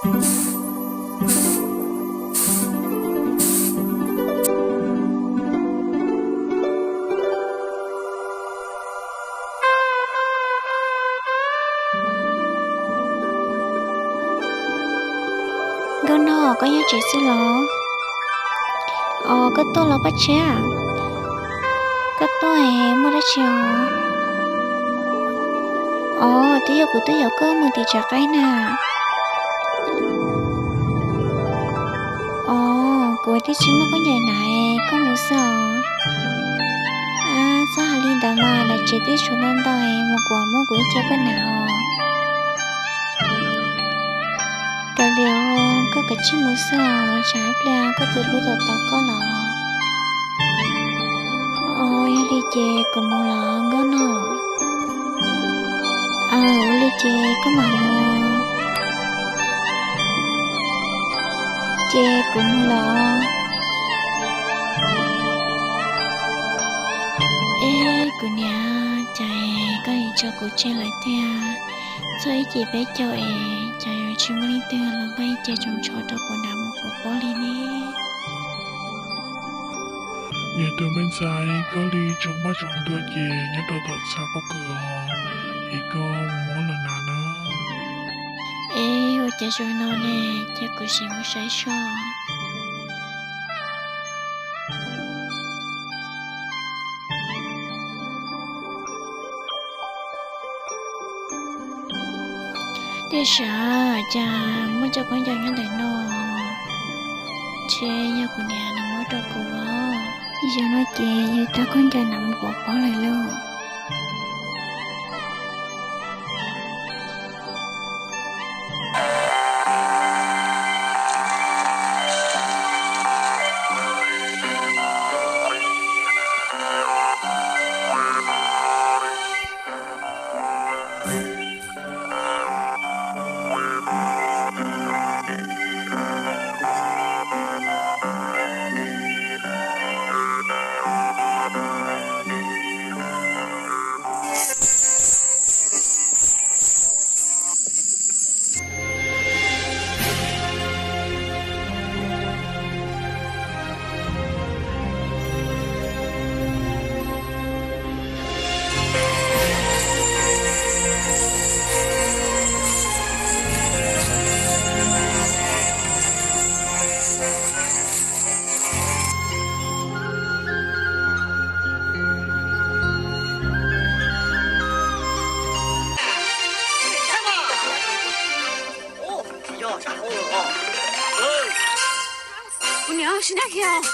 Nkauj Nog, koj nyob tsev xwb los? Os, koj tuaj los Paj Tshiab? Koj tuaj es muaj dab tsi os? Os, twb yog kuv tuaj yaum koj mus tim tsev qaib na. Os, kuv twb tsis muaj khaub ncaws hnav, koj mus xwb os. Ab, txhob hais li ntawd mas, lawv tsev twb tshuav ntau ntau es mus kuv muab kuv ib ce koj hnav os. Kav liam, koj kav tsij mus xwb os, tsam ib pliag koj tus hlub tos tos koj los. Os, yog li ces kuv mus los Nkauj Nog. Aws, ua li ces koj mam mus. Ces kuv mus los. Eb, kuv niam, cas koj yuav tso kuv tseg lawm tiag? Txog ib cim peb caug es cas yuav tsis muaj leej twg los nqa ib ce tsoos tsho rau kuv hnav mus pov pob li ne? Yog tus me ntxhais, koj li tsoos maj tsoos ntuag ces nyob rau tom txaj pob kws os, es koj mus muab los hnav na. Eb, ua cas zoo no ne, cia kuv sim mus saib seb. Tiam sis cas muaj cov khaub ncaws nyob ntawm no, ntshe yog kuv niam nws muab rau kuv os. Yog no ces yus tau khaub ncaws no mus pov pob lawm lauj. Kuv niam, sim neej kiag.